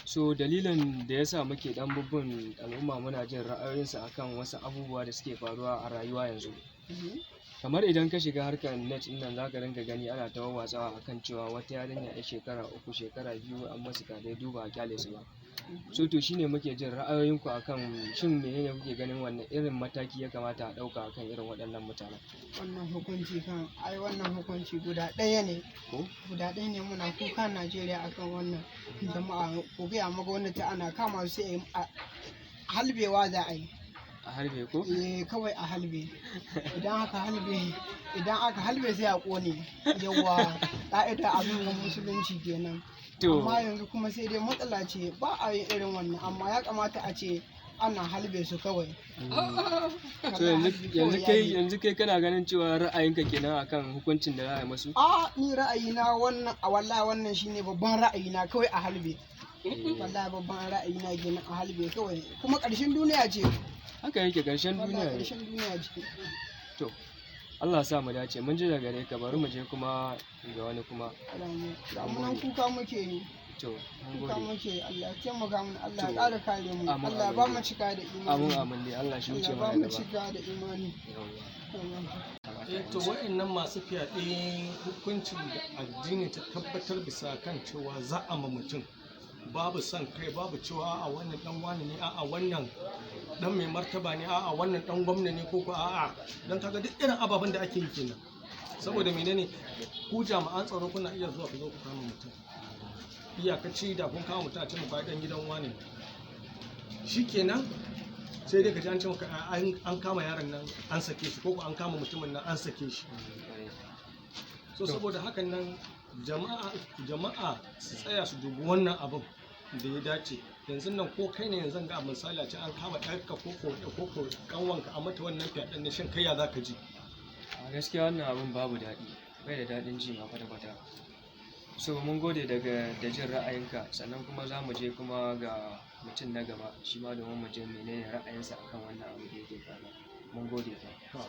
So dalilin da yasa muke ɗan bubbun al'umma muna jin ra'ayoyinsu akan wasu abubuwa da suke faruwa a rayuwa yanzu. Kamar idan ka shiga harkar net ɗin nan zaka ringa gani ana ta wawwatsawa akan cewa wata yarinya 'yar shekara 3, shekara 2 an masu fyaɗe duk ba a ƙyale su ba. So to shine muke jin ra'ayoyinku akan shin menene kuke ganin wanne irin mataki ya kamata a ɗauka akan irin waɗannan mutanen? Wannan hukunci kan ai wannan hukunci guda ɗaya ne. Ko? Guda ɗaya ne muna kuka Najeriya akan wannan jama'a ku gaya ma gwamnati ana kama su sai a halbewa za a yi. A harbe ko? Eh, kawai a halbe. Idan aka halbe, idan aka halbe sai a ƙone. Yawwa, ƙa'ida abin ga musulunci kenan. To. Amma yanzu kuma sai dai matsala ce ba a yin irin wannan, amma ya kamata a ce ana halbe su kawai. So yanzu kai kana ganin cewa ra'ayinka kenan akan hukuncin da za a yi musu? A ni ra'ayina wannan, a wallahi wannan shine babban ra'ayina, kawai a halbe. Wallahi babban ra'ayina kenan, a halbe kawai. Kuma ƙarshen duniya ce. Haka yake, ƙarshen Wallahi duniya ne. ƙarshen duniya ce. To Allah sa mu dace, mun ji daga gare ka, bari mu je kuma ga wani kuma. Ga mu nan kuka muke yi. To mun Kuka gode. muke, Allah ya taimaka mana, Allah ya To, ƙara kare mu. amin, Allah ya amin ba dai. mu cika da imani. Amin amin dai, Allah shi wuce Allah ya ba mana mu gaba. cika da imani. Yawwa. Eh, to wa'annan masu fyaɗe, hukuncin da addini ta tabbatar bisa kan cewa za a ma mutum, babu son kai, babu cewa a'a wannan dan wani ne, a'a wannan dan mai martaba ne, a'a wannan dan gwamna ne, ko ko a'a dan kaga duk irin ababen da ake yi kenan. Saboda menene? Ku jami'an tsaro kuna iya zuwa ku zo ku kama mutum, iyakaci da kun kama mutum a ce muku ai dan gidan wani ne, shikenan sai dai ka ji an ce maka an kama yaron nan an sake shi, ko ko an kama mutumin nan an sake shi. So saboda hakan nan jama'a su tsaya su dubi wannan abin da ya dace. Yanzu nan ko kai ne yanzu ga misali a ce an kama ɗarka ko ko kanwanka a mata wannan fyaɗen ne, shin kai ya zaka ji? A gaskiya wannan abin babu daɗi, bai da daɗin ji ma kwata-kwata. So mun gode daga da jin ra'ayinka, sannan kuma za mu je kuma ga mutum na gaba shi ma domin mu je menene ra'ayinsa akan wannan abu da yake faruwa. Mun gode fa.